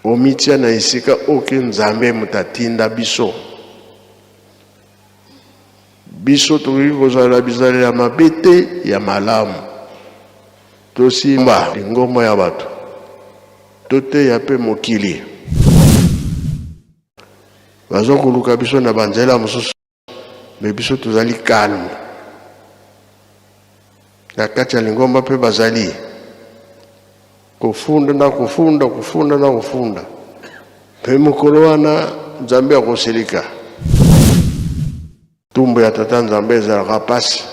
Omitia na esika oyo Nzambe moto atinda biso. Biso tokoki kozala bizaleli ya mabe te, ya malamu. Tosimba lingomba ya bato, toteya mpe mokili. Baza koluka biso na banzela mosusu, me biso tozali calme. Na kati ya lingomba mpe bazali kofunda na kofunda, kofunda na kofunda, mpe mokolo wana Nzambe akosilika. Tumbu ya tata Nzambe ezalaka pasi.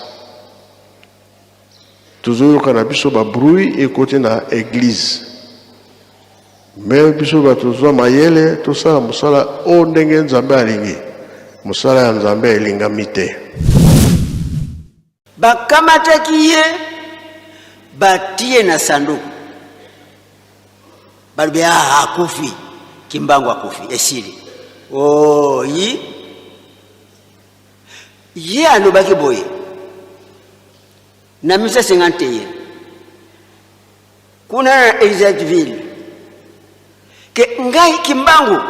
Tozoyoka na biso ba bruit ekoti na eglise, me biso bato tozwa mayele tosala mosala oyo ndenge Nzambe alingi. Mosala ya Nzambe elingami te. Bakamataki ye, batie na sanduku, balobi ah, akufi, Kimbangu akufi, esili. Oh, yi ye alobaki boye na 1951 kuna na Elizabethville ke ngai Kimbangu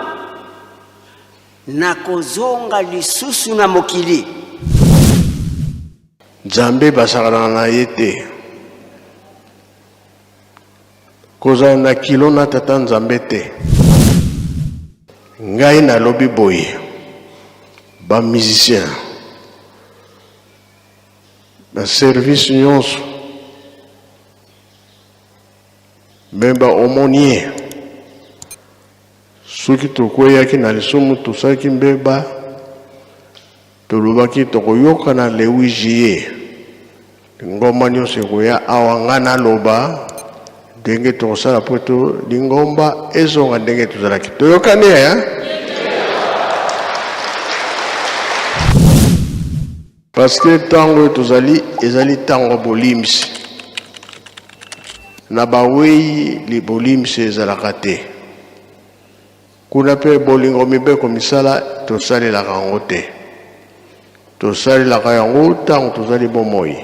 Nakozonga lisusu na mokili. Nzambe basakanaka na ye te. Kozala na kilo na tata Nzambe te. Ngai nalobi boye, ba musiciens, ba service nyonso, me ba aumônier, Soki tokweyaki na lisumu, tosalaki mbeba, tolobaki tokoyokana le 8 juillet, lingomba nyonso ekoya awa, ngai naloba ndenge tokosala mpo to lingomba ezonga ndenge tozalaki. Toyokani eh? Parce que ntango oyo tozali ezali ntango ya bolimbisi. Na bawei bolimbisi ezalaka te. Kuna mpe bolingo mibeko misala tosalelaka yango te. Tosalelaka yango ntango tozali bomoi.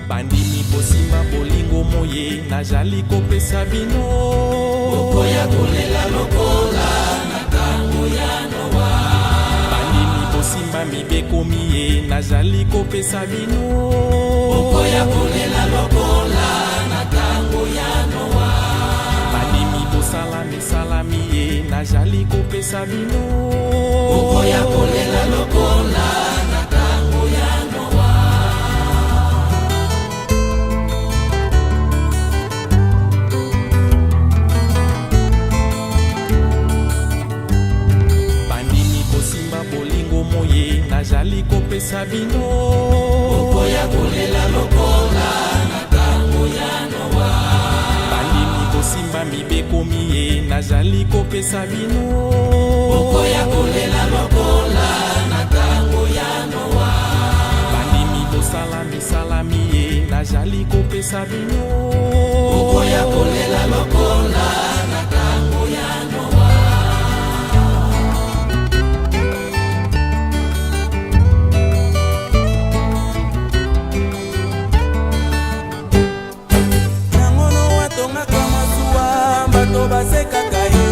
Bandimi bosimba bolingo moye nazali kopesa bino. Bokoya kolela lokola na ntango ya Noa. Bandimi bosimba mibeko miye nazali kopesa bino. Bokoya kolela lokola na ntango ya Noa. Bandimi bosala misala miye nazali kopesa bino. Bokoya kolela lokola na ntango ya Noa. Bandimi bosimba bolingo moye nazali kopesa bino. Bokoya kolela lokola na ntango ya Noa. Bandimi bosimba mibeko miye nazali kopesa bino. Bokoya kolela lokola na ntango ya Noa. Bandimi bosala misala miye nazali kopesa bino. Bokoya kolela lokola na ntango ya Noa. Yango Noa atongaka masuwa, bato basekaka ye.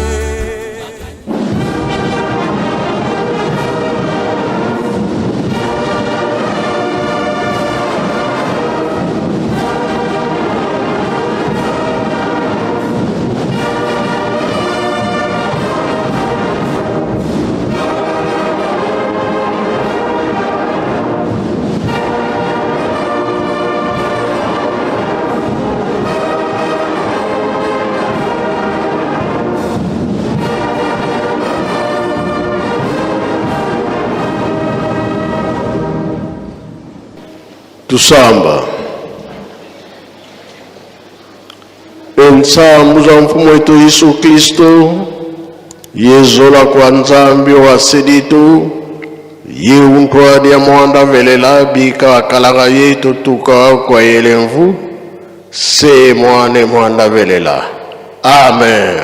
Tusamba. Nsambu za mfumu wetu Yesu Kristo yezola kwa Nzambi wa seditu ye untwadi ya mwanda velela bika akalaka ye totuka kwa yelemvu se mwane mwanda velela. Amen.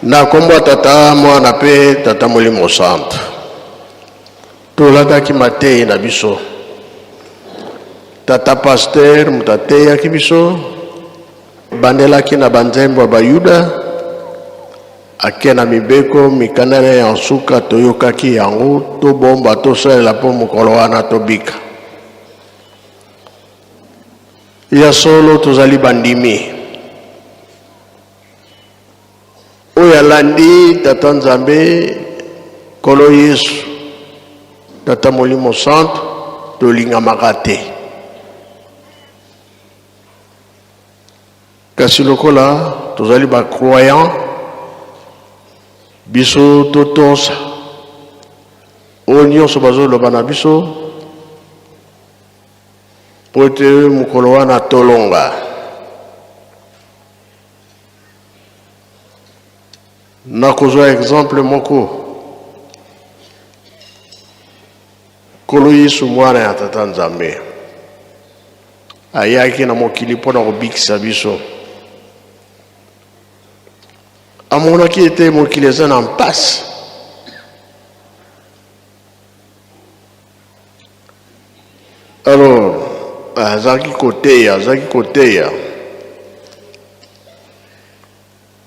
Na kombo ya Tata, Mwana mpe Tata Molimo Santu, tolandaki mateyi na biso. Tata Pasteur moto ateyaki biso, bandelaki na banzembo ya Bayuda, ake na mibeko mikanda na ya nsuka, toyokaki yango, tobomba, tosalela mpo mokolo wana tobika. Ya solo tozali bandimi. Oyo alandi Tata Nzambe, Nkolo Yesu, Tata Molimo Santu, tolingamaka te. Kasi lokola tozali ba croyants, biso totosa oyo nyonso bazoloba na biso mpo ete mokolo wana tolonga. Nakozwa exemple moko. Nkolo Yesu mwana ya Tata Nzambe ayaki na mokili mpo na kobikisa biso. Amonaki ete mokili eza na mpasi. Alors, azalaki koteya, azalaki koteya.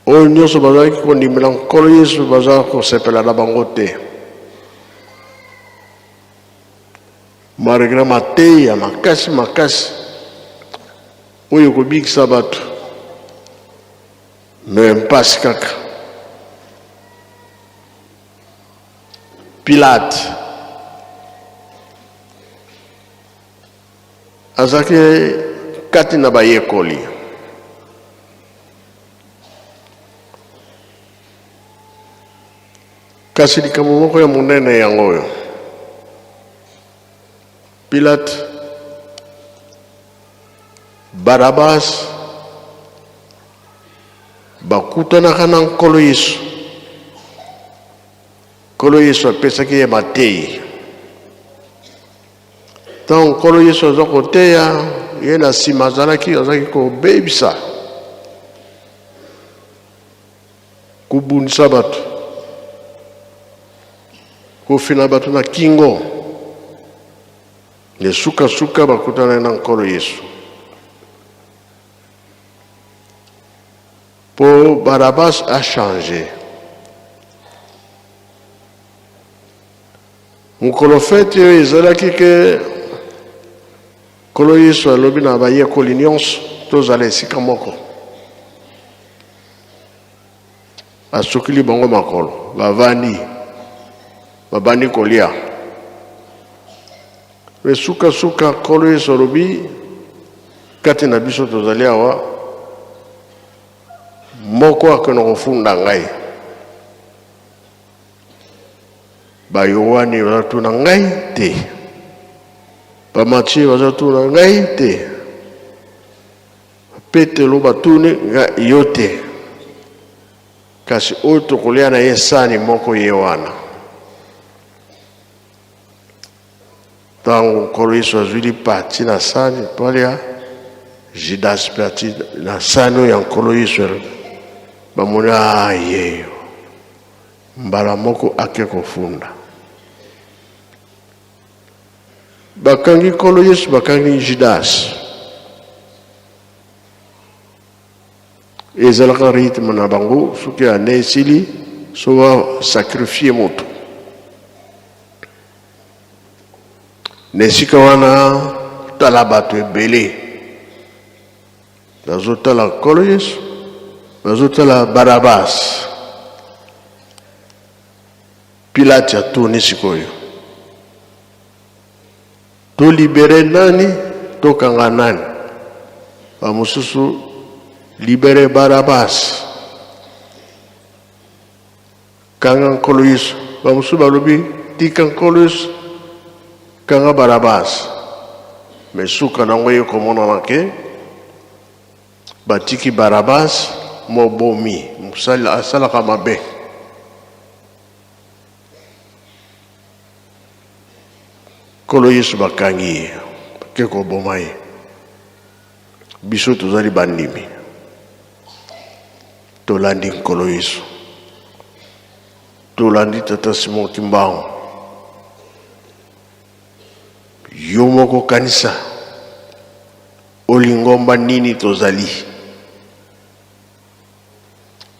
Oyo nyonso bazalaki kondimela Nkolo Yesu bazalaki kosepela na bango te. Malgré mateya makasi makasi oyo ekobikisa bato, me mpasi kaka. Pilate azalaki kati na bayekoli. Kasi likambo moko ya monene yango oyo, Pilate, Barabas bakutanaka na Nkolo Yesu. Nkolo Yesu apesaki ye mateyi. Ntango Nkolo Yesu aza koteya, ye na nsima azalaki azalaki kobebisa, kobundisa bato, kofina bato na kingo. Nde sukasuka bakutanaki na Nkolo Yesu. Po Barabas a changer. Mokolo feti oyo ezalaki ke Nkolo Yesu alobi na bayekoli nyonso tozala esika moko. Asukili bango makolo, bavandi, babandi kolia. Mpe sukasuka Nkolo Yesu alobi kati na biso tozali awa, moko akende kofunda ngai. Bayohane bazotuna ngai te, Bamathieu bazotuna ngai te, Petelo batuni ngai yo te, kasi oyo tokolia na ye sani moko ye wana. Ntango Nkolo Yesu azwi lipa ati na sani mpo alia, Judasi mpe ati na sani oyo ya Nkolo Yesu, bamoni ah, yeyo mbala moko ake kofunda. Bakangi Nkolo Yesu, bakangi Judasi. Ezalaka rythme na bango, soki ane esili, so ba sacrifier moto. Na esika wana tala bato ebele bazotala Nkolo Yesu, bazotala Barabas. Pilate atuni sikoyo, tolibere nani, tokanga nani? Bamosusu libere Barabas, kanga Nkolo Yesu. Bamosusu balobi tika Nkolo Yesu, kanga Barabas. Me suka na yango eye komonana ke batiki Barabas mobomi, mosali asalaka mabe. Nkolo Yesu bakangi ye, bake koboma ye. Biso tozali bandimi, tolandi Nkolo Yesu, tolandi Tata Simon Kimbangu. Yo moko kanisa o lingomba nini tozali.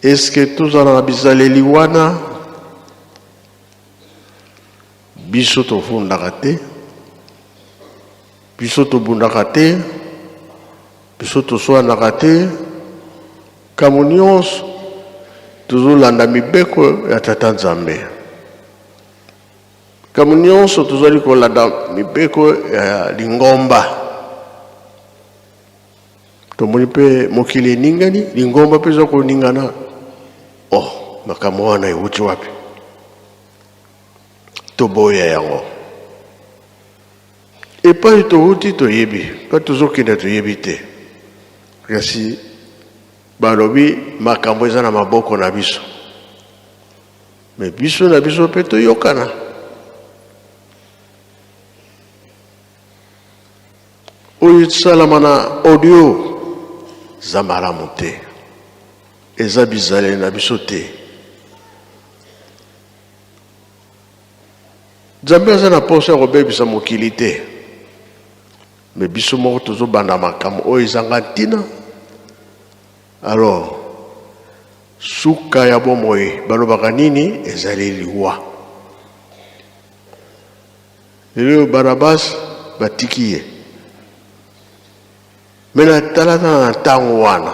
Eske tozala na bizaleli wana? Biso tofundaka te, biso tobundaka te, biso toswanaka te, kambo nyonso tozolanda mibeko ya Tata Nzambe. Kambo nyonso tozali kolanda mibeko ya lingomba. Tomoni mpe mokili eningani, lingomba mpe eza koningana. Oh, makambo wana ewuti wapi? Toboya yango. Epai towuti toyebi, epai tozokende toyebi te. Kasi balobi makambo eza na maboko na biso. Me biso na biso mpe toyokana. Oyo esalama na audio eza malamu te, eza bizaleli na biso te. Nzambe aza na posa ya kobebisa mokili te, me biso moko tozobanda makambo oyo ezanga ntina. Alors suka ya bomoi balobaka nini? Ezali liwa. Lelo oyo Barabas batiki ye, me na talata na ntango wana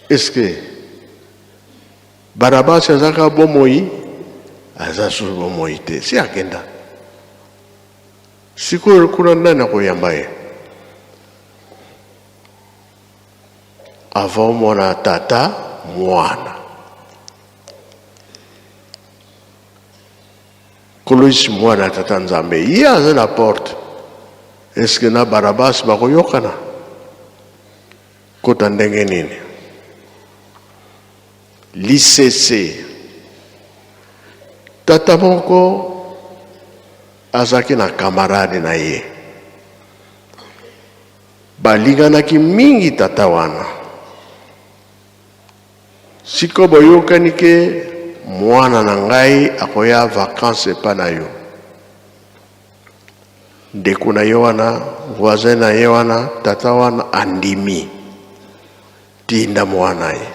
eske Barabas azalaka bomoi? Aza susu bomoi te, si akenda sikoyo kuna nani akoyamba ye? Avant mwana tata mwana Nkolo Yesu mwana ya tata Nzambe ye aza na porte. Eske na Barabas bakoyokana kota ndenge nini? Lisese tata moko azalaki na camarade na ye balinganaki mingi tata wana Sikoyo boyokani ke mwana na ngai akoya vacances epa na yo. Ndeko na ye wana, voisin na ye wana, tata wana andimi. Tinda mwana ye.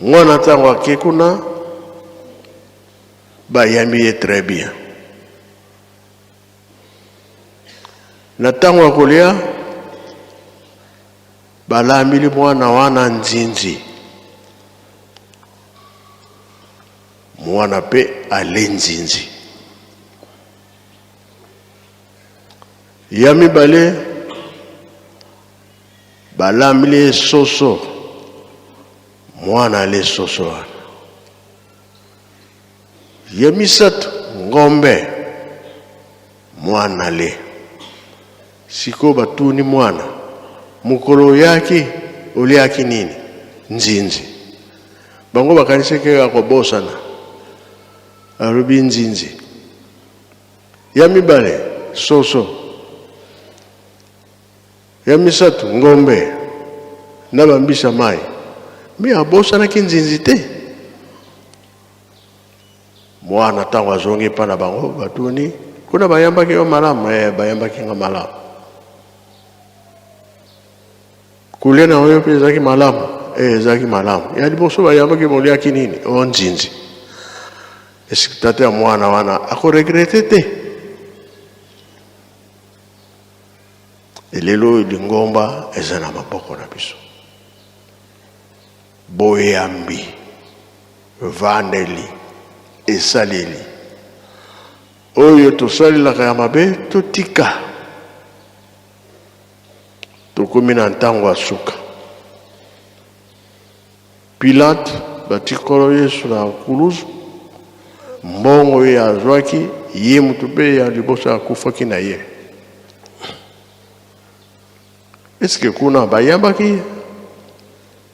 Mwana ntango ake kuna bayambi ye très bien. Na ntango ya kolia Balambili mwana wana nzinzi. Mwana pe ale nzinzi. Ya mibale balambili ye soso, mwana ale soso wana. Ya misato ngombe, mwana ale. Sikoyo batuni mwana, mokolo oyaki oliaki nini? Nzinzi. Bango bakanisaki akobosana, alobi nzinzi. Ya mibale soso, ya misato ngombe na bambisa mai. Me abosanaki nzinzi te. Mwana ntango azongi epai na bango, batuni, kuna bayambaki yo malamu? Eh, bayambaki nga malamu. Kolia na yo mpe ezalaki malamu? Eh, ezalaki malamu. Ya liboso bayambaki moliaki nini? O oh, nzinzi. Esiki tata ya mwana wana akoregrete te? Elelo oyo lingomba eza na maboko na biso. Boyambi, vandeli, esaleli oyo tosalelaka ya mabe totika. Tokomi na ntango ya suka. Pilate batiki Nkolo Yesu na kuluzu. Mbongo ye azwaki, ye moto mpe ya liboso akufaki na ye. Eske kuna bayambaki ye?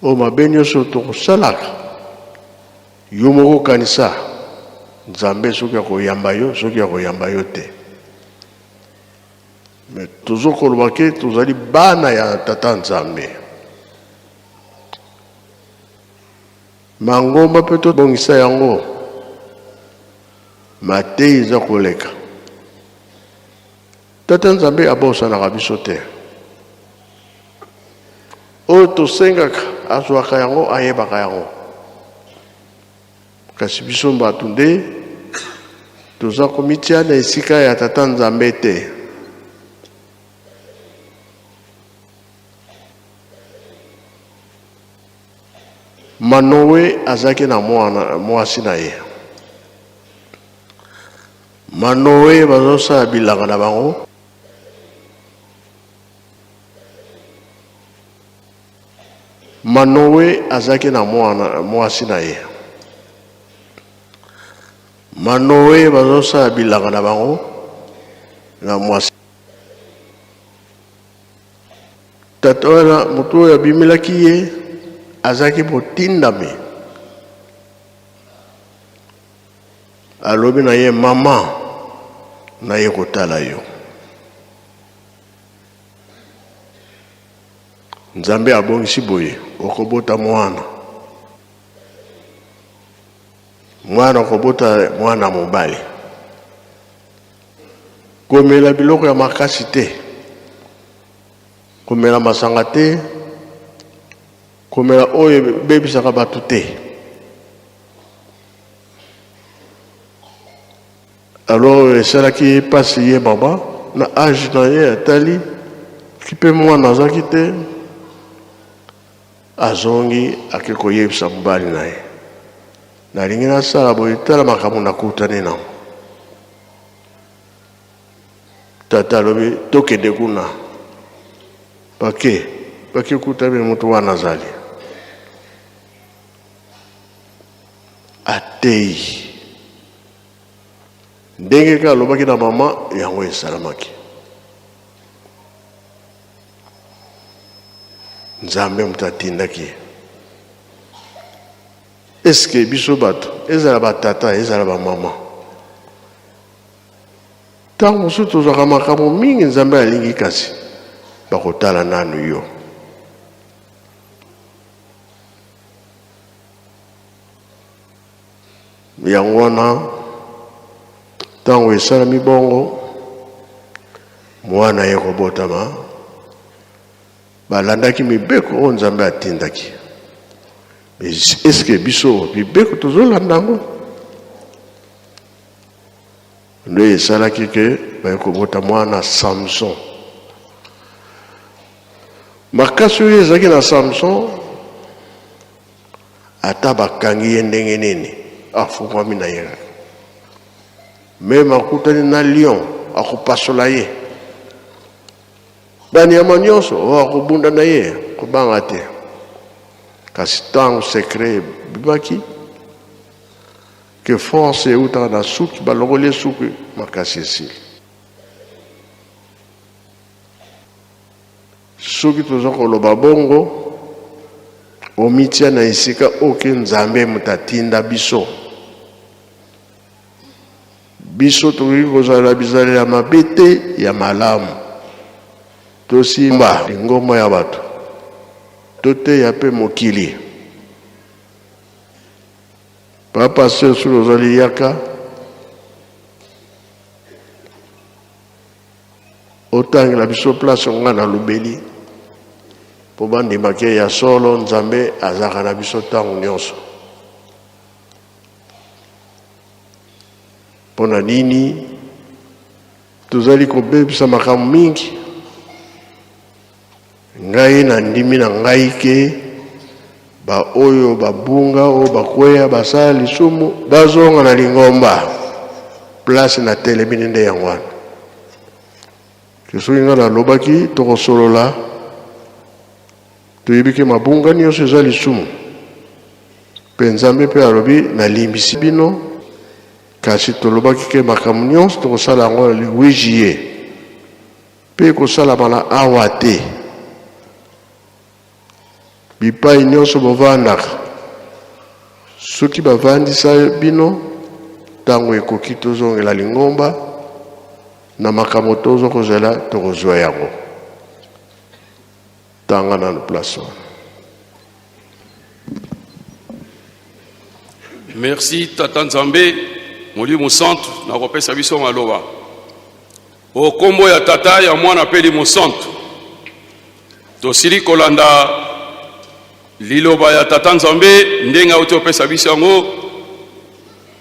Oyo mabe nyonso tokosalaka, yo moko kanisa Nzambe soki akoyamba yo, soki akoyamba yo te. Me tozokoloba ke tozali bana ya Tata Nzambe. Mangomba mpe tobongisa yango, mateyi eza koleka. Tata Nzambe abosanaka biso te. Oyo tosengaka azwaka yango, ayebaka yango. Kasi biso bato nde toza komitia na esika ya Tata Nzambe te. Manoe azalaki na mwana mwasi na ye. Manoe bazosala bilanga na bango. Manoe azalaki na mwana mwasi na ye. Manoe bazosala bilanga na bango na mwasi. Tata wana moto oyo abimelaki ye azalaki motindami. Alobi na ye, mama, naye kotala yo. Nzambe abongisi boye, okobota mwana. Mwana okobota mwana mobali. Komela biloko ya makasi te, komela masanga te, komela oyo ebebisaka bato te. Alors esalaki ye mpasi ye mama na age na ye atali ki mpe mwana azalaki te, azongi ake koyebisa mobali na ye, nalingi nasala boye, tala makambo nakutani nango. Tata alobi tokende kuna, bake bake kutami moto wana azali ateyi ndenge kaka alobaki na mama, yango esalamaki. Nzambe moto atindaki ye. Eske biso bato, ezala batata, ezala bamama, ntango mosusu tozwaka makambo mingi Nzambe alingi, kasi bakotala nanu yo. Yango wana ntango esalami bongo, mwana ye kobotama, balandaki mibeko oyo Nzambe atindaki. Eske biso mibeko tozolanda yango? Nde esalaki ke baye kobota mwana Samson. Makasi oyo ezalaki na Samson, ata bakangi ye ndenge nini, afungwami na ye kaka. Meme akutani na lion, akopasola ye. Banyama nyonso oyo akobunda na ye, kobanga te. Kasi ntango secret ebimaki ke force eutaka na suki, balongoli ye suki, makasi esili. Soki toza koloba bongo, omitia na esika oke Nzambe moto atinda biso. Biso tokoki kozala bizaleli ya mabe te, ya malamu. Tosimba lingomba ya bato, toteya mpe mokili. Papa pasteur, soki ozali yaka otangela biso place nga nalobeli mpo bandima ke ya solo Nzambe azalaka na biso ntango nyonso. Mpo na nini tozali kobebisa makambo mingi? Ngai nandimi na ngai ke baoyo babunga, oyo bakweya, basala lisumu, bazonga na lingomba. Place na telemi nde yango wana. Soki ngai nalobaki tokosolola, toyebi ke mabunga nyonso eza lisumu, mpe Nzambe mpe alobi nalimbisi bino. Kasi tolobaki ke makambo nyonso tokosala yango le 8 juillet mpe ekosalama na awa te. Bipai nyonso bovandaka, soki bavandisa bino, ntango ekoki tozongela lingomba na makambo tozo kozela, tokozwa yango. Tanga nanu place wana. Merci Tata Nzambe, Molimo Santu na kopesa biso maloba. O kombo ya Tata, ya Mwana mpe Elimo Santu, tosili kolanda liloba ya Tata Nzambe ndenge auti kopesa biso yango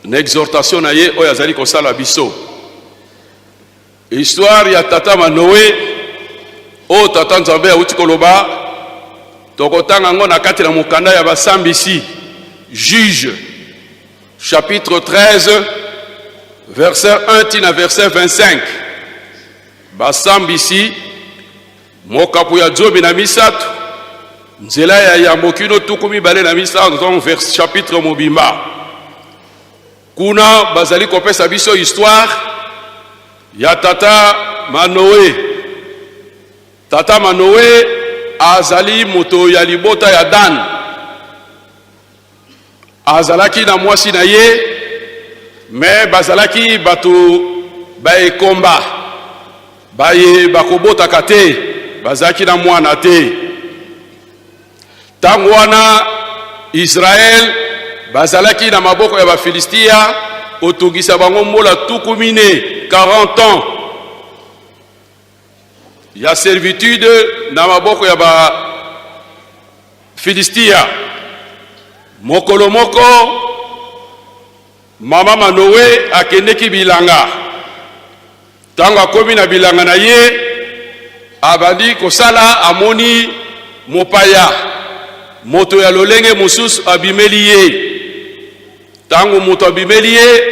na exhortation na ye oyo azali kosala biso. Histoire ya tata Manoe oyo tata Nzambe auti koloba, tokotanga yango na kati na mokanda ya Basambisi, Juge, chapitre 13 verset 1 ti na verset 25. Basambisi mokapo ya 13 nzela ya yambo kino 23, donc vers chapitre mobimba. Kuna bazali kopesa biso histoire ya tata Manoe. Tata Manoe azali moto ya libota ya Dan. Azalaki na mwasi na ye, me bazalaki bato ba ekomba, baye bakobotaka te, bazalaki na mwana te. Ntango wana Israel bazalaki na maboko ya Bafilistia kotungisa bango mbola 40, 40 ans ya servitude na maboko ya Bafilistia. Mokolo moko mama Manoe akendeki bilanga. Ntango akomi na bilanga na ye, abandi kosala, amoni mopaya, moto ya lolenge mosusu abimeli ye. Ntango moto abimeli ye,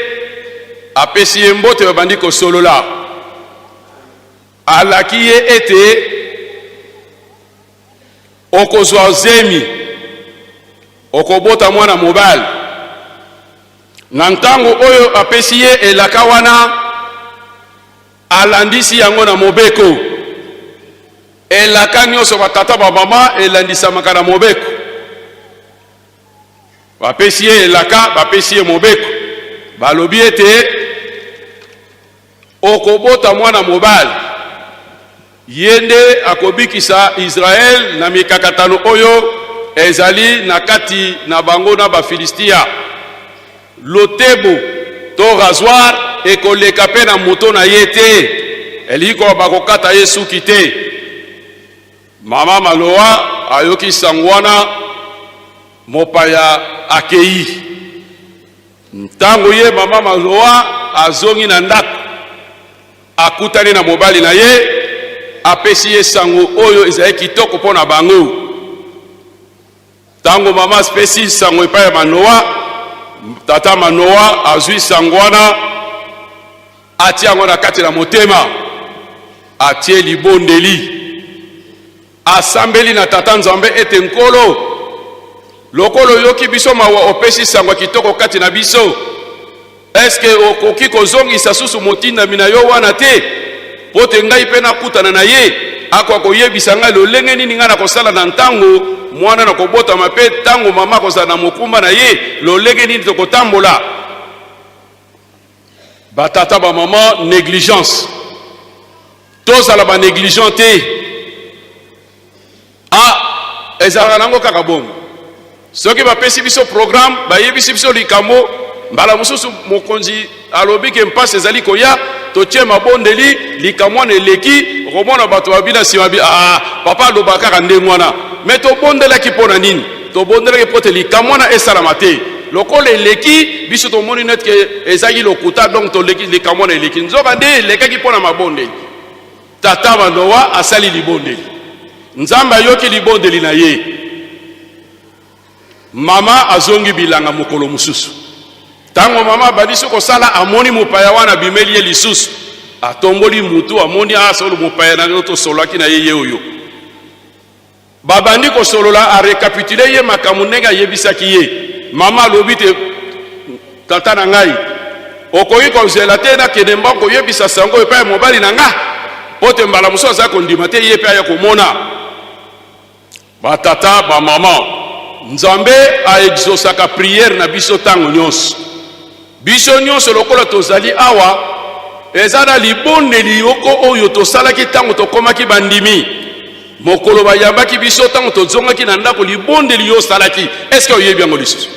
apesi ye mbote, babandi kosolola. Alaki ye ete okozwa zemi, okobota mwana mobali. Na ntango oyo apesi ye elaka wana, alandisi yango na mobeko. Elaka nyonso batata bamama elandisamaka na mobeko. Bapesi ye elaka, bapesi ye mobeko, balobi ete okobota mwana mobali, ye nde akobikisa Israele na mikakatano oyo ezali na kati na bango na Bafilistia. Lotebo to rasoir ekoleka mpe na moto na ye te, elingi koloba bakokata ye suki te. Mama Manoa ayoki sango wana, mopaya akei. Ntango ye mama Manoa azongi na ndako, akutani na mobali na ye, apesi ye sango oyo ezali kitoko mpo na bango. Ntango mama apesi sango epai ya Manoa, tata Manoa azwi sango wana, atie yango na kati na motema, atie libondeli, asambeli na Tata Nzambe ete, Nkolo, lokola oyoki biso mawa, opesi sango ya kitoko kati na biso, eske okoki kozongisa susu motindami na yo wana te, mpo te ngai mpe nakutana na ye, akoka koyebisa ngai lolenge nini ngai nakosala na ntango mwana na kobotama, mpe ntango mama akozala na mokumba na ye, lolenge nini tokotambola. Batata bamama, négligence, tozala ba négligent te. Ah, ezalaka nango kaka bongo. Soki bapesi biso programme, bayebisi biso likambo, mbala mosusu mokonzi alobi ke mpasi ezali koya, totie mabondeli, likambo wana eleki, okomona bato babi na nsima bi ah, papa aloba kaka ndenge wana. Me tobondelaki mpo na nini? Tobondelaki mpo te likambo wana esalama te. Lokola eleki, biso tomoni neti ke ezalaki lokuta, donc toleki, likambo wana eleki. Nzoka nde elekaki mpo na mabondeli. Tata wa Noa asali libondeli, Nzambe ayoki libondeli na ye. Mama azongi bilanga mokolo mosusu. Ntango mama abandisi kosala, amoni mopaya wana abimeli ye lisusu. Atomboli mutu, amoni ah, solo mopaya na yo tosololaki na ye ye oyo. Babandi kosolola, a recapituler ye makambo ndenge ayebisaki ye. Mama alobi te, tata na ngai, Okoki kozela te nakende mbangu koyebisa sango epai ya mobali na nga, mpo te mbala mosusu aza kondima te, ye mpe aya komona. Batata, bamama, Nzambe a exaucaka prière na biso ntango nyonso. Biso nyonso lokola tozali awa, eza na libondeli yoko oyo tosalaki ntango tokomaki bandimi. Mokolo bayambaki biso, ntango tozongaki na ndako, libondeli yo osalaki, est-ce que oyebi yango lisusu?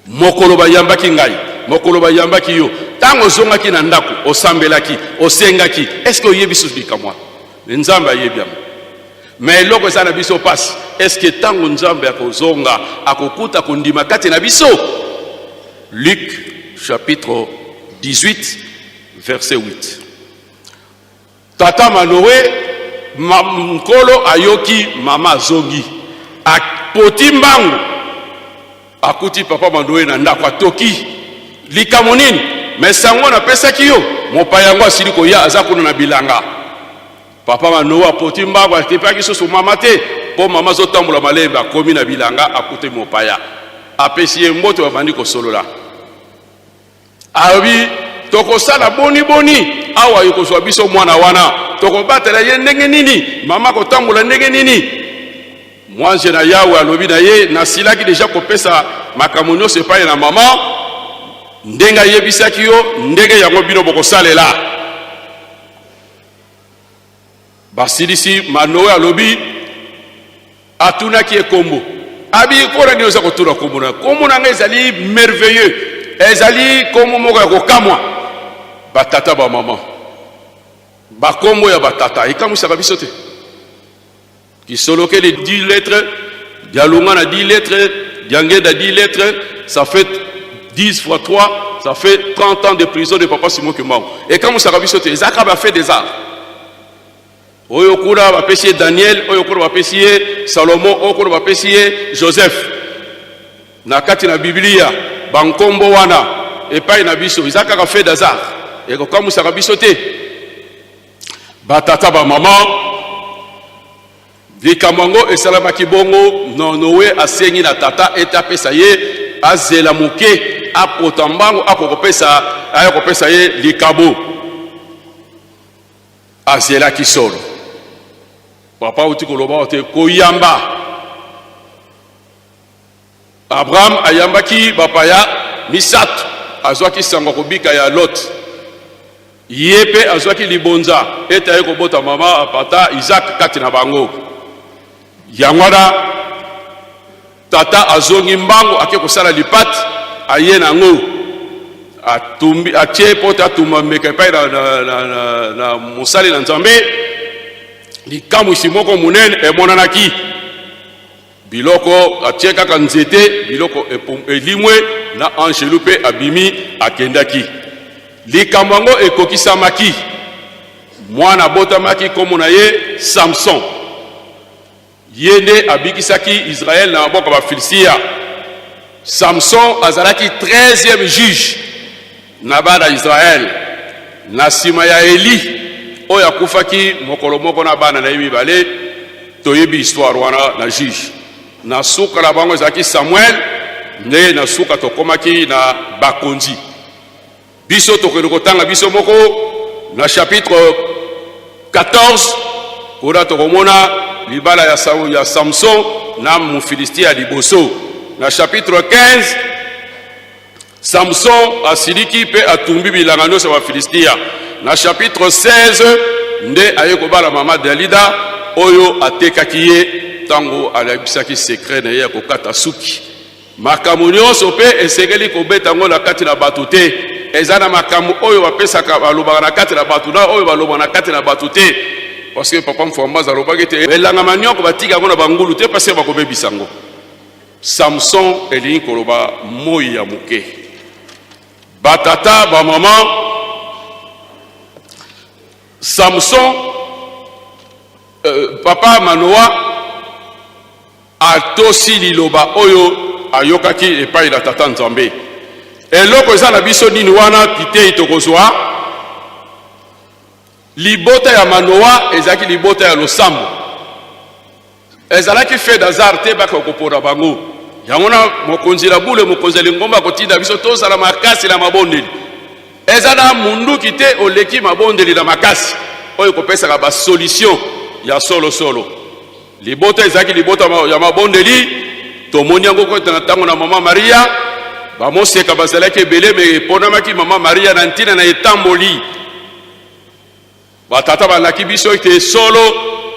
Mokolo bayambaki ngai, mokolo bayambaki yo, ntango ozongaki na ndako, osambelaki, osengaki, est-ce que oyebi susu likambo wana? Nzambe ayebi yango. Mais eloko eza na biso mpasi, est-ce que ntango Nzambe akozonga akokuta kondima kati na biso? Luc chapitre 18 verset 8. Tata Manoe ma, nkolo ayoki mama azongi, apoti mbangu, akuti papa Manoe na ndako, atoki likambo nini? Me sango napesaki yo, mopaya yango asili koya, aza kuna na bilanga. Papa Manoe apoti mbangu, akipaki susu mama te, mpo mama azotambola malembe. Akomi na bilanga, akuti mopaya, apesi ye mbote, babandi kosolola. Alobi, tokosala boni boni awa ekozwa biso mwana wana? Tokobatela ye ndenge nini? Mama akotambola ndenge nini? Mwanje na Yawe alobi na ye, nasilaki deja kopesa makambo nyonso epai na mama, ndenge ayebisaki yo, ndenge yango bino bokosalela. Basilisi, Manoe alobi, atunaki ye kombo. Abi, mpo na nini oza kotuna kombo na kombo na ngai? Ezali merveilleux, ezali kombo moko ya kokamwa. Batata, bamama, bakombo ya batata ekamwisaka biso te. Kisolokeli 10 lettres, Dialunga na 10 lettres, Diangenda 10 lettres, ça fait 10 fois 3, ça fait 30 ans de prison de papa Simon Kimbangu. Ekamwisaka biso te, ezalaka ba fait des arts. Oyo kuna bapesi ye Daniel, oyo kuna bapesi ye Salomon, oyo kuna bapesi ye Joseph. Na kati na Biblia, bankombo wana epai na biso eza kaka fait d'hasard, ekokamwisaka biso te. Batata, bamama, likambo yango esalamaki bongo. Noe asengi na tata ete apesa ye, azela moke, apota mbangu, akokopesa, aya kopesa ye likabo. Azelaki solo. Papa auti koloba te koyamba. Abraham ayambaki bapaya misato, azwaki sango ya kobika ya Lot. Ye mpe azwaki libonza ete aye kobota mama apata Isaac kati na bango. Yango wana tata azongi mbangu, ake kosala lipati, aye na yango, atumbi, atie mpo te atumba mbeka epai na, na, na, na, na mosali na Nzambe. Likamwisi moko monene emonanaki. Biloko atie kaka nzete, biloko elimwe na angelu mpe abimi akendaki. Likambo yango ekokisamaki. Mwana abotamaki, nkombo na ye Samson. Ye nde abikisaki Israël na maboko ya Bafilistia. Samson azalaki 13e juge na bana Israël na nsima ya Eli oyo akufaki mokolo moko na bana na ye mibale. Toyebi histoire wana na juge. Na suka na bango ezalaki Samuel, nde na suka tokomaki na bakonzi. Biso tokende kotanga biso moko na chapitre 14, kuna tokomona libala ya, ya Samson na Mofilistia ya liboso. Na chapitre 15 Samson asiliki mpe atumbi bilanga nyonso ya Bafilistia. Na chapitre 16 nde aye kobala mama Dalida oyo atekaki ye ntango alakisaki secret na ye ya kokata suki. Makambo nyonso mpe esengeli kobeta yango na kati na bato te. Eza na makambo oyo bapesaka, balobaka na kati na bato na oyo balobaka na kati na bato te. Parce que papa Mfwambaza alobaki te elanga manioko batika yango na bangulu te parce que bakobebisa yango. Samson elingi koloba moi ya moke. Batata, bamama, Samson papa Manoa atosi liloba oyo ayokaki epai na Tata Nzambe. Eloko eza na biso nini wana kitei tokozwa? Libota ya Manoa ezalaki libota ya losambo. Ezalaki fait d'hasard te baka kopona bango. Yango na mokonzi na bule, mokonzi ya lingomba akotinda biso tozala makasi na mabondeli. Eza na munduki te oleki mabondeli na makasi oyo ekopesaka ba solution ya solo solo. Libota ezalaki libota ya mabondeli, tomoni yango kota na ntango na mama Maria, bamoseka bazalaki ebele, me eponamaki mama Maria na ntina na etamboli. Batata balaki biso ete solo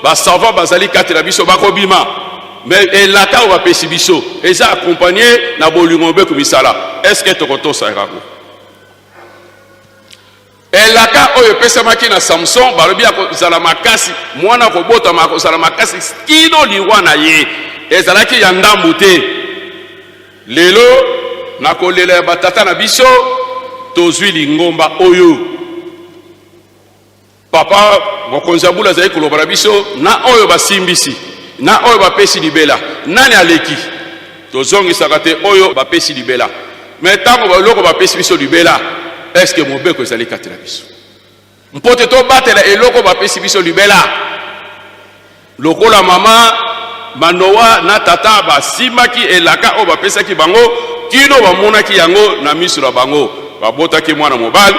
ba savants bazali kati na biso bakobima, mais elaka oyo bapesi biso eza accompagné na bolingo mobeko misala. Est-ce que tokotosa yango? Elaka oyo epesamaki na Samson, balobi akozala makasi, mwana akobotama akozala makasi kino liwa na ye. Ezalaki ya ndambu te. Lelo na kolela ya batata na biso tozwi lingomba oyo. Papa mokonzi ya bula azali koloba na biso na oyo basimbisi na oyo bapesi libela, nani aleki? Tozongisaka te oyo bapesi libela, me ntango eloko bapesi biso libela, eske mobeko ezali kati na biso mpo te tobatela eloko bapesi biso libela? Lokola mama Manoa na tata basimbaki elaka oyo bapesaki bango kino bamonaki yango na miso na bango, babotaki mwana mobali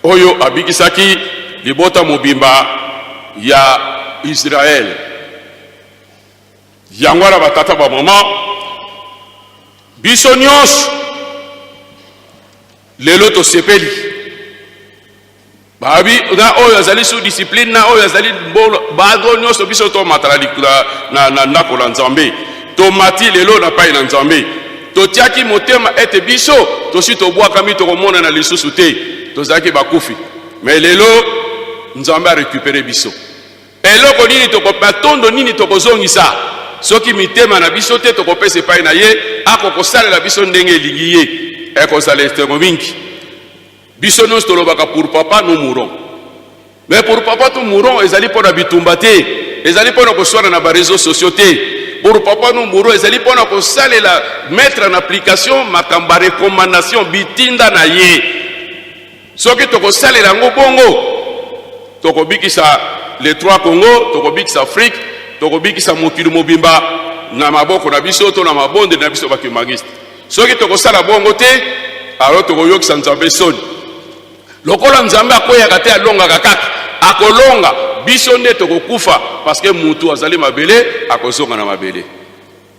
oyo abikisaki libota mobimba ya Israele. Yango wana batata bamama, biso nyonso lelo tosepeli Babi na oyo azali sous discipline na oyo azali mbolo bago nyonso biso tomata na, na, na ndako na Nzambe. Tomati lelo na pai na Nzambe. Totiaki motema ete biso tosi tobwakami tokomonana lisusu te, tozalaki bakufi. Mais lelo Nzambe a récupéré biso. Eloko nini toko matondo nini tokozongisa soki mitema na biso te tokopesa epai na ye, akokosalela biso ndenge elingi ye. Ekozala esengo mingi. Biso nionso tolobaka pour papa nous mourons. Mais pour papa nous mourons ezali pona bitumba te, ezali pona koswana na ba réseaux sociaux te. Pour papa nous mourons ezali pona kosalela mettre en application makambo ba recommandation bitinda na ye. Soki tokosalela yango bongo tokobikisa les trois Congo, tokobikisa Afrique, tokobikisa mokili mobimba na maboko na biso to na mabondeli na biso ba kimbanguiste. Soki tokosala bongo te, alors tokoyokisa Nzambe soni. Lokola Nzambe akweyaka te, alongaka kaka, akolonga biso nde tokokufa, parce que mutu azali mabele, akozonga na mabele.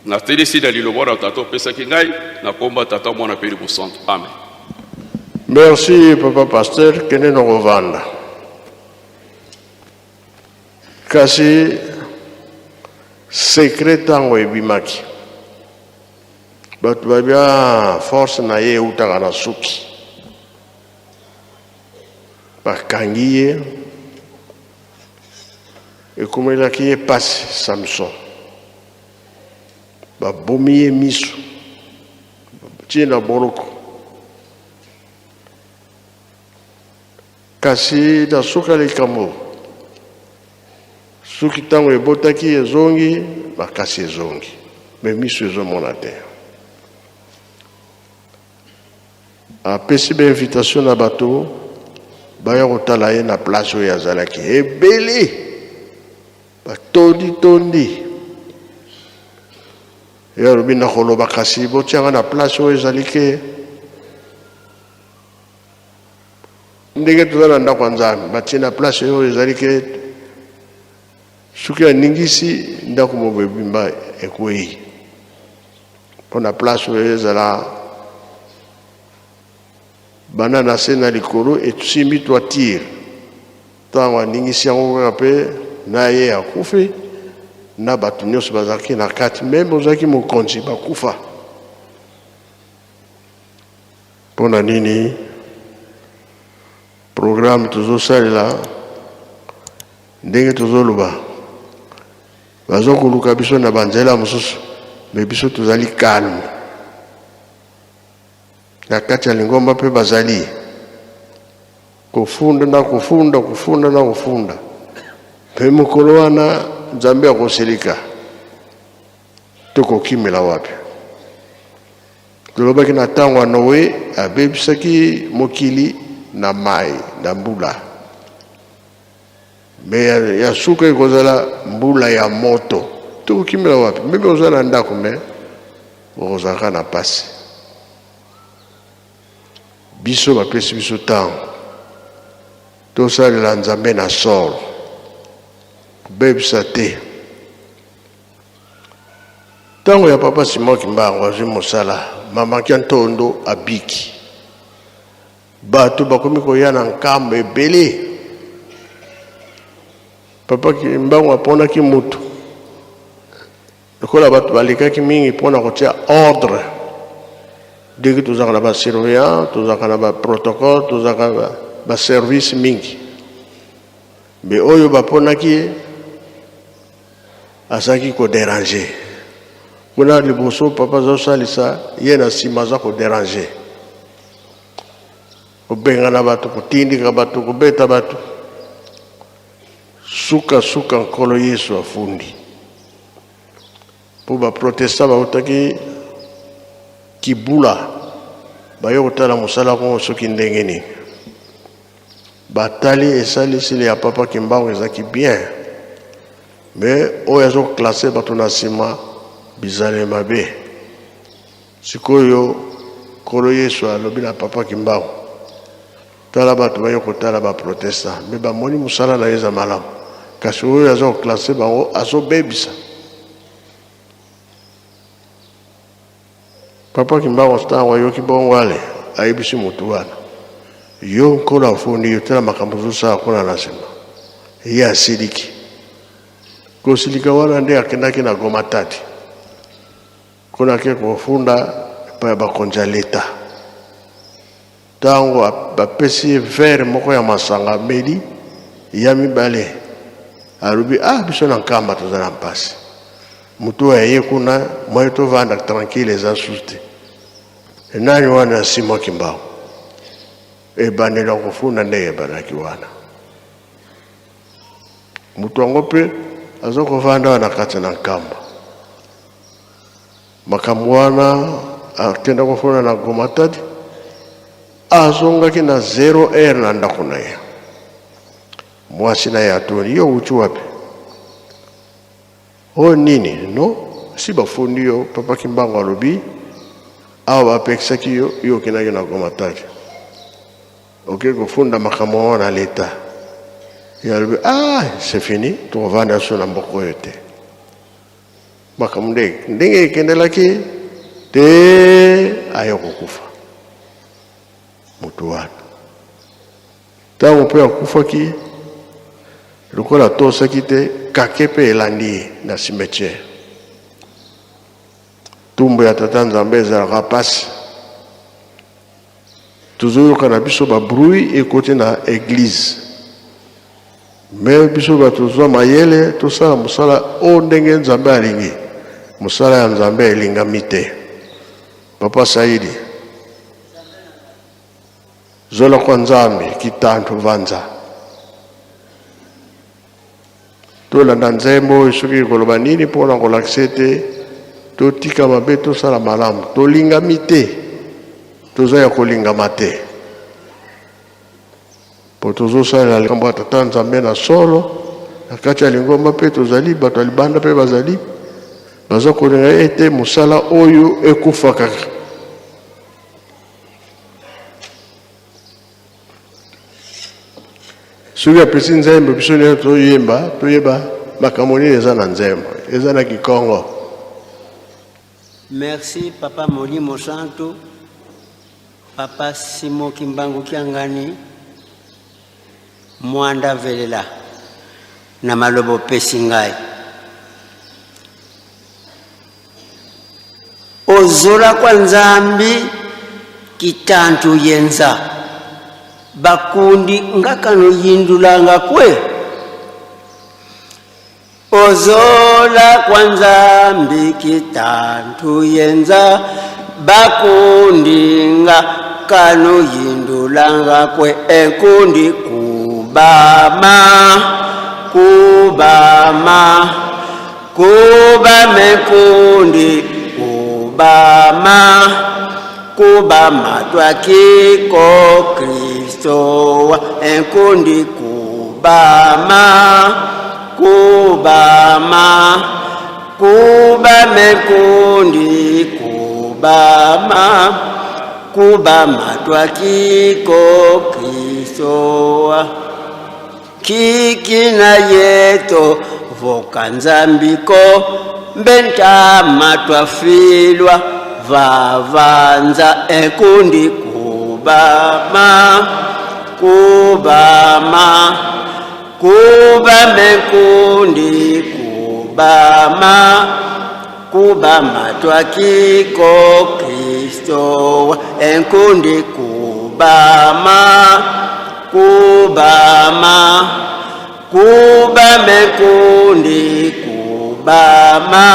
Natelisi na liloba wana Tata opesaki ngai, na kombo ya Tata, Mwana mpe Elimo Santu. Amen. Merci papa pasteur, kende na kovanda. Kasi secret tango ebimaki. Bato babi ah, force na ye eutaka na suki. Bakangi ye, ekomelaki ye pasi Samson. Babomi ye miso, tie na boloko. Kasi na suka likambo, suki ntango ebotaki ezongi, makasi ezongi, me miso ezomona te. Apesi ba invitation na bato baya kotala ye na place oyo azalaki ebele, batondi tondi. Ye alobi nakoloba, kasi botianga na place oyo ezali ke Ndenge toza na ndako ya Nzambe, batie na place oyo ezali ke soki aningisi ndako mobimba ekwei, mpo na place oyo ezala banda na se na likolo esimbi toitire. Ntango aningisi yango kaka mpe na ye akufi na bato nyonso bazalaki na kati, meme ozalaki mokonzi bakufa. Mpo na nini programme tozosalela ndenge tozoloba bazo koluka biso na banzela mosusu me biso tozali calme na kati ya lingomba mpe bazali kofunda na kofunda kofunda na kofunda mpe mokolo wana Nzambe akosilika tokokimela wapi? Tolobaki na ntango ya Noe, abebisaki mokili na mai na mbula. Me ya, ya suka ekozala mbula ya moto. Tokokimela wapi? Meme oza na ndako me Bokozalaka na pasi. Biso bapesi biso ntango tosalela Nzambe na solo, kobebisa te. Ntango ya papa Simon Kimbangu azwi mosala, mama Kiantondo abiki. Bato bakomi koya na nkambo ebele. Papa Kimbangu aponaki motu lokola bato balekaki mingi mpo na kotia ordre. Ndenge tozalaka na basurveillant, tozalaka na baprotocole, tozalaka baservice mingi, me oyo baponaki ye azalaki koderange kuna liboso, papa azosalisa ye, na nsima aza koderange, kobengana bato, kotindika bato, kobeta bato. Sukasuka Nkolo Yesu afundi mpo baprotesta bautaki Kibula baye kotala mosala kongo soki ndenge nini. Batali esaliseli ya papa Kimbangu ezalaki bien, me oyo azoklase bato na nsima bizaleli mabe. Sikoyo Nkolo Yesu alobi na papa Kimbangu, tala bato baye kotala baprotesta, me bamoni mosala na ye eza malamu, kasi oyo aza koklase bango azobebisa. Papa Kimbangu ntango ayoki bongo, ale ayebisi motu wana, yo Nkolo afundi yo, tala makambo ozosala kuna na nsima. Ye asiliki. Kosilika wana nde akendaki na Goma Tadi, kuna ake kofunda epai ya bakonzi ya leta. Ntango bapesi ye verre moko ya masanga, ameli ya mibale, alobi, ah, biso na Nkamba toza na mpasi, motu oyo aye kuna, moye tovanda tranquille eza susu te. Nani wana? Simon Kimbangu. Ebandeli ya kofunda ndenge ebandaki wana, moto yango mpe aza kovanda wana kati na Nkamba. Makambo wana, akenda kofunda na Goma Tadi, azongaki na 0 heure na ndako na ye. Mwasi na ye atuni, yo wuti wapi? Oyo nini? No si bafundi yo, papa Kimbangu alobi awa bapekisaki yo, yo okendaki na Goma Tadi, oke kofunda makambo wana na leta. Ye alobi, ah, c'est fini, tokovanda so na mboka oyo te. Makambo ndenge ekendelaki te, aye kokufa moto wana. Ntango mpe akufaki, lokola atosaki te, kake mpe elandi ye na cimetière. Tumbu ya tata Nzambe ezalaka mpasi. Tozoyoka na biso babruit ekoti na eglize, me biso bato tozwa mayele tosala mosala oyo ndenge Nzambe alingi. Mosala ya Nzambe elingami te. Papa Saidi, zola kwa Nzambe kitantu vanza. Tolanda nzembo oyo soki ekoloba nini mpona kolakisa ete totika mabe, tosala malamu. Tolingami te, toza ya kolingama te, mpo tozosalela likambo ya tata Nzambe na solo na kati ya lingomba, mpe tozali bato ya libanda mpe bazali baza kolinga ete mosala oyo ekufa kaka. Soki apesi nzembo, biso nyonso toyemba, toyeba makambo nini eza na nzembo, eza na Kikongo. Merci papa Molimo Santu, papa Simon Kimbangu Kiangani, Mwanda Velela na maloba opesi ngai. Ozola kwa Nzambi kitantu yenza bakundi ngakano yindulanga kwe. Ozola kwa Nzambi kitantu yenza bakundi ngakano yindulanga kwe. Enkundi kubama kubama kubama enkundi kubama kubama twakiko Kristo enkundi kubama kubama kubama enkundi kubama. kubama kubama twakiko kristoa kiki na yeto voka nzambiko mbentama twafilwa vavanza ekundi kubama kubama kubame kundi kubama kubama twakiko kristo enkundi kubama kubama kubame kundi kubama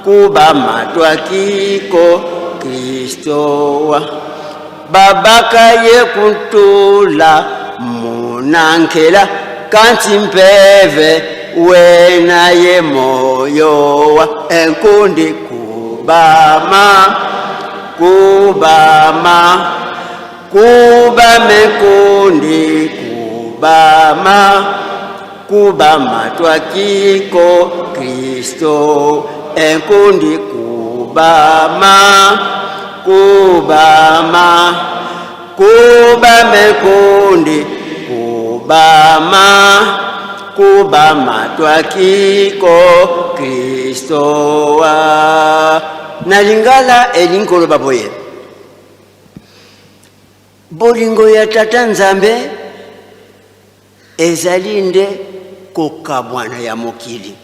kubama twakiko kristo babaka ye kuntula munankela kanti mpeve wena ye moyowa enkundi kubama kubama kubame kundi kubama kubama twakiko kristo enkundi kubama kubama kubame kundi kubama kubama twakiko kristo wa na lingala elingi koloba boye bolingo ya tata nzambe ezali nde kokabwana ya mokili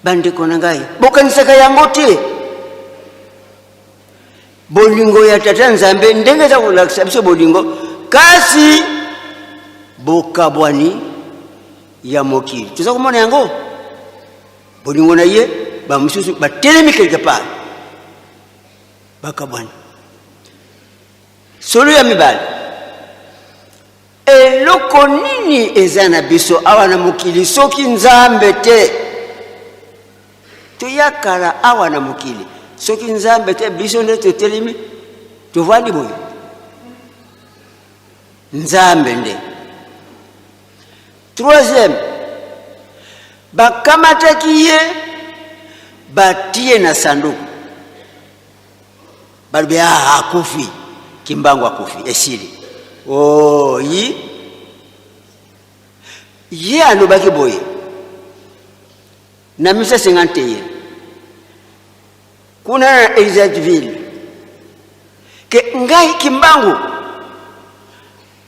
Bandeko na ngai, bokanisaka yango te. Bolingo ya Tata Nzambe ndenge eza kolakisa biso bolingo, kasi bokabwani ya mokili toza komona yango. Bolingo na ye, bamosusu batelemi quelque part, bakabwani. Solo ya mibale Eloko nini eza na biso awa na mokili soki Nzambe te? Toya kala awa na mokili soki Nzambe te, biso nde totelemi tovandi boye. Nzambe nde. Troisième, bakamataki ye batie na sanduku balobi ah, akufi kimbangu akufi esili oyi oh, ye alobaki boye na 1951 kuna na Elisabethville ke ngai kimbangu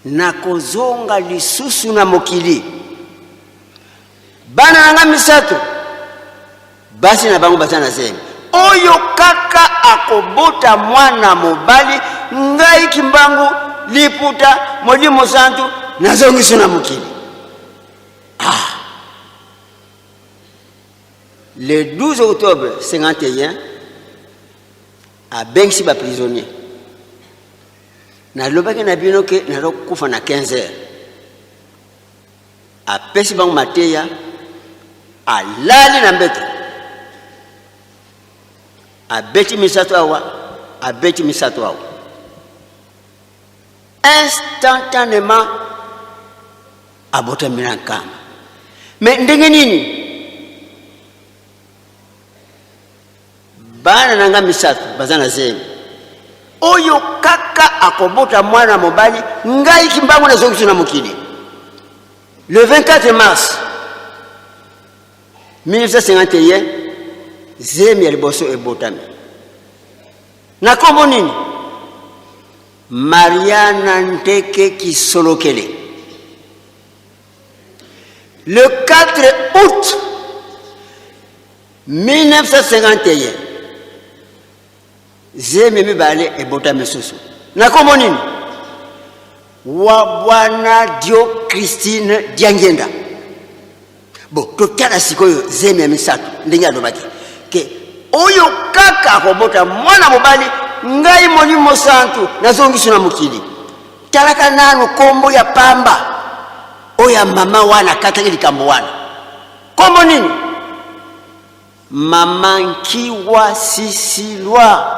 nakozonga lisusu na mokili Bana na nga misato basi na bango baza na zemi, oyo kaka akobota mwana mobali, ngai Kimbangu liputa Molimo Santu nazongisi na mokili. Ah. Le 12 octobre 51 abengisi ba prisonniers. Nalobaki na bino ke nazokufa na 15 heures. Apesi bango mateya, alali na mbeto, abeti misato awa, abeti misato awa, instantanement abotami na nkamba. Me ndenge nini Bana na nga misato baza na zemi, oyo kaka akobota mwana mobali, ngai Kimbangu nazongisi na mokili. Le 24 mars 1951 zemi ya liboso ebotami na kombo nini? Mariana Nteke Kisolokele. Le 4 août 1951 zemi mibale ebotami susu na kombo nini? Wa bwana Dio Christine Diangienda. Bo totala sikoyo zemi ya misato ndenge alobaki ke oyo kaka akobota mwana mobali ngai Molimo Santu nazongisi na mokili. Talaka nanu kombo ya pamba oyo ya mama wana akataki likambo wana. Kombo nini? Mama Nkiwa Sisilwa.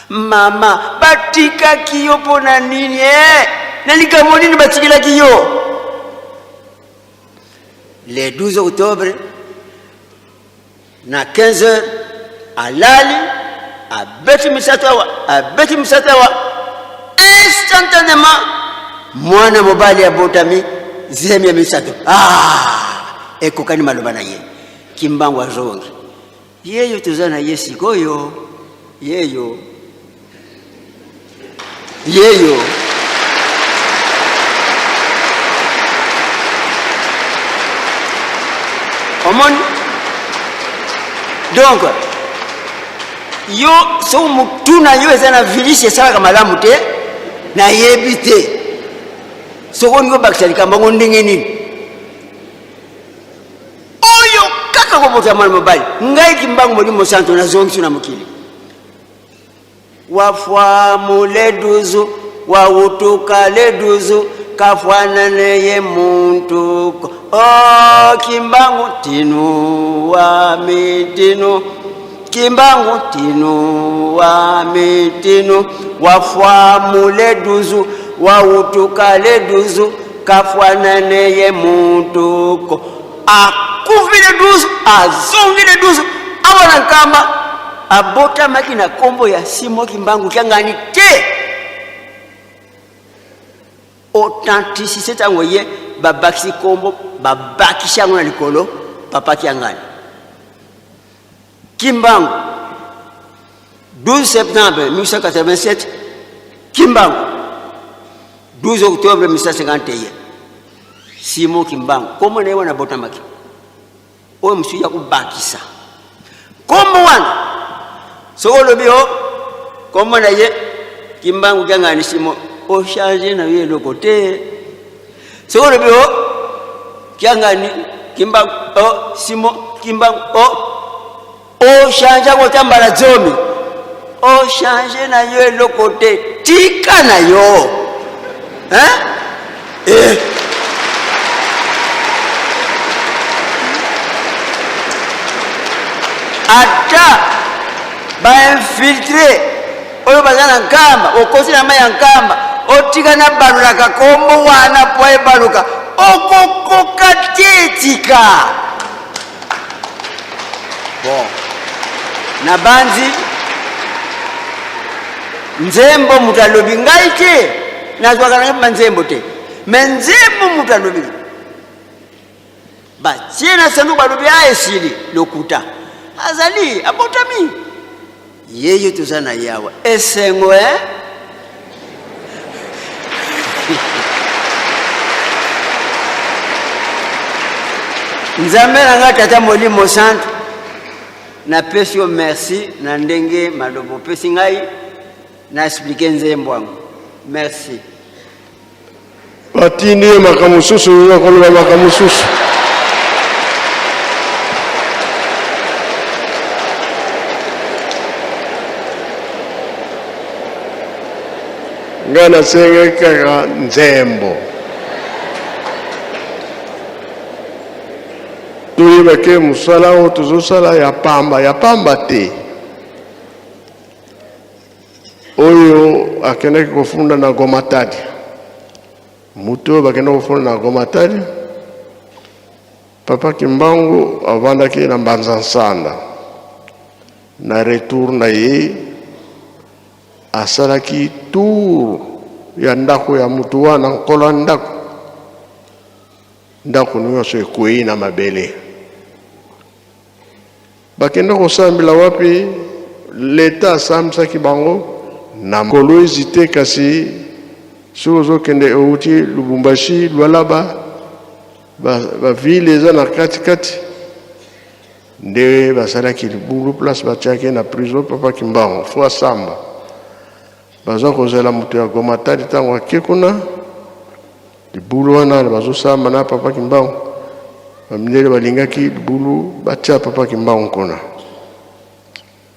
Mama, batikaki yo mpo na nini eh? Na likambo nini batikelaki yo? Le 12 octobre na 15 heures alali. Abeti misato awa, abeti misato awa, instantanément mwana mobali abotami, zemi ya misato. Ah, ekokani maloba na ye. Kimbangu azongi. Yeyo toza na ye sikoyo, yeyo yeyo. Omoni donc yo soki motu na yo eza na virus esalaka malamu te, nayebi te soki olingi obakisa likambo yango ndenge nini. Oyo kaka kobota mwana mobali, ngai Kimbangu Molimo Santo nazongisi na mokili. Wafwamu leduzu wawutuka leduzu kafwanane ye muntu o Kimbangu tinu wa mitinu Kimbangu tinu wa mitinu wafwamu leduzu wawutuka leduzu kafwanane ye muntu ko akufi le 12 azongi le 12 awa na Nkamba abotamaki na kombo ya Simon Kimbangu Kiangani te. Authenticité ntango ye babakisi kombo, babakisi yango na likolo papa Kiangani Kimbangu. 12 septembre 1887 Kimbangu, 12 octobre 1951 Simon Kimbangu, kombo na ye wana abotamaki, oyo mosusu ya kobakisa kombo wana. Soki olobi o kombo na ye Kimbangu Kiangani Simon, ochange na yo eloko te. Soki olobi o Kiangani Kimbangu o Simon Kimbangu o ochange yango ata mbala zomi, ochange na yo eloko te, tika na yo hein? Eh. Ata bainfiltre oyo baza na Nkamba, okosi na mai ya Nkamba, otika na balolaka kombo wana po ebaluka, okokoka te, tika. Bon, nabanzi nzembo moto alobi, ngai te nazwaka na ngai banzembo te, me nzembo moto alobi batie na sanduku, balobi a esili, lokuta. Azali abotami yeye, toza na yawa esengo eh? Nzambe na ngai Tata Molimo Santu, napesi yo merci na ndenge maloba opesi ngai na explike nzembo yango. Merci. Batindi ye makambo mosusu, oza koloba makambo mosusu. Ngai nasengaki kaka nzembo. Toyeba ke mosala oyo tozosala ya pamba ya pamba te. Oyo akendaki kofunda na Gomatadi, moto oyo bakendaki kofunda na Gomatadi, Papa Kimbangu avandaki na Mbanza Nsanda. Na retour na ye asalaki tour ya ndako ya moto wana, nkolo ya ndako, ndako nyonso ekwei na mabele. Bakenda kosambela wapi? L'etat asambisaki bango na Kolwezi te, kasi soki ozokende owuti Lubumbashi, Lualaba, ba, ba ville eza na kati kati nde basalaki libulu place batiaki na prison papa Kimbangu fo asamba. Baza kozela moto ya Gomatadi ntango ake kuna libulu wana bazosamba na papa Kimbangu, bamindele balingaki libulu batia papa Kimbangu kuna,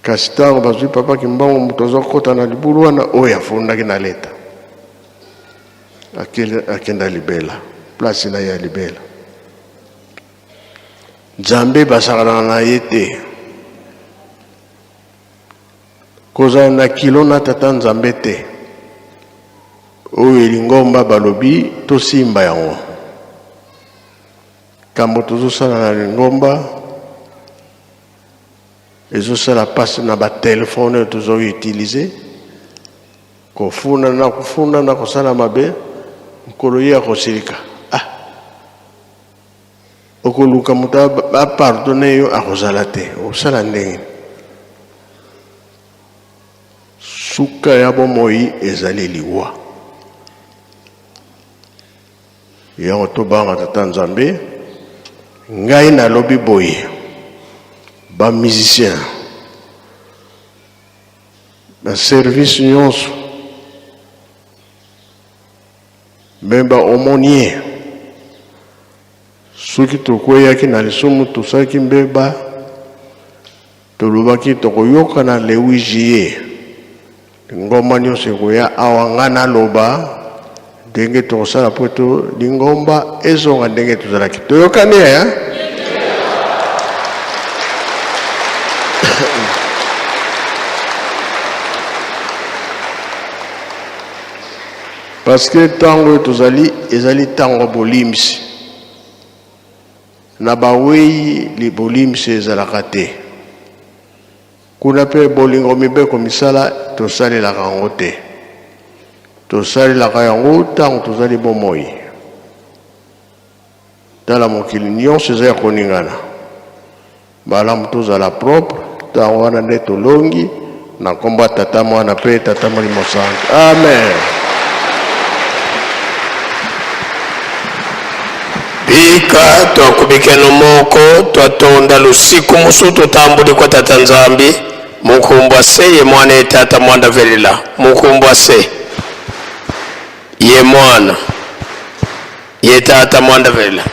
kasi ntango bazwi papa Kimbangu moto azokota na libulu wana oyo afundaki na leta akenda libela place na ye ya libela. Nzambe basakanaka na ye te. Kozala na kilo na Tata Nzambe te. Oyo lingomba balobi tosimba yango. Kambo tozosala na lingomba. Ezosala mpasi na batelefone oyo tozo utiliser, kofunda na kofunda na kosala mabe, mokolo ye akosilika. Ah, okoluka moto apardonne yo, akozala te. Osala ndenge suka ya bomoi ezali liwa. Yango tobanga tata Nzambe. Ngai nalobi boye, ba musiciens ba service nyonso me ba aumônier, soki tokweyaki na lisumu, tosalaki mbeba, tolobaki tokoyokana le 8 juillet, lingomba nyonso ekoya awa, ngai naloba ndenge tokosala po to lingomba ezonga ndenge tozalaki. Toyokani eh? Parce que ntango oyo tozali ezali ntango ya bolimbisi. Na bawei bolimbisi ezalaka te. Kuna mpe bolingo mibeko misala tosalelaka yango te. Tosalelaka yango ntango tozali bomoi. Tala mokili nyonso eza ya koningana. Malamu tozala propre, ntango wana nde tolongi na nkombo ya Tata, Mwana mpe Tata Molimo Santu. Amen. Bika twakubikeno moko twatonda lusiku musu tutambuli kwa Tata Nzambi mukumbwa se ye Mwana ye Tata mwanda velela mukumbwa se ye Mwana ye Tata mwanda velela.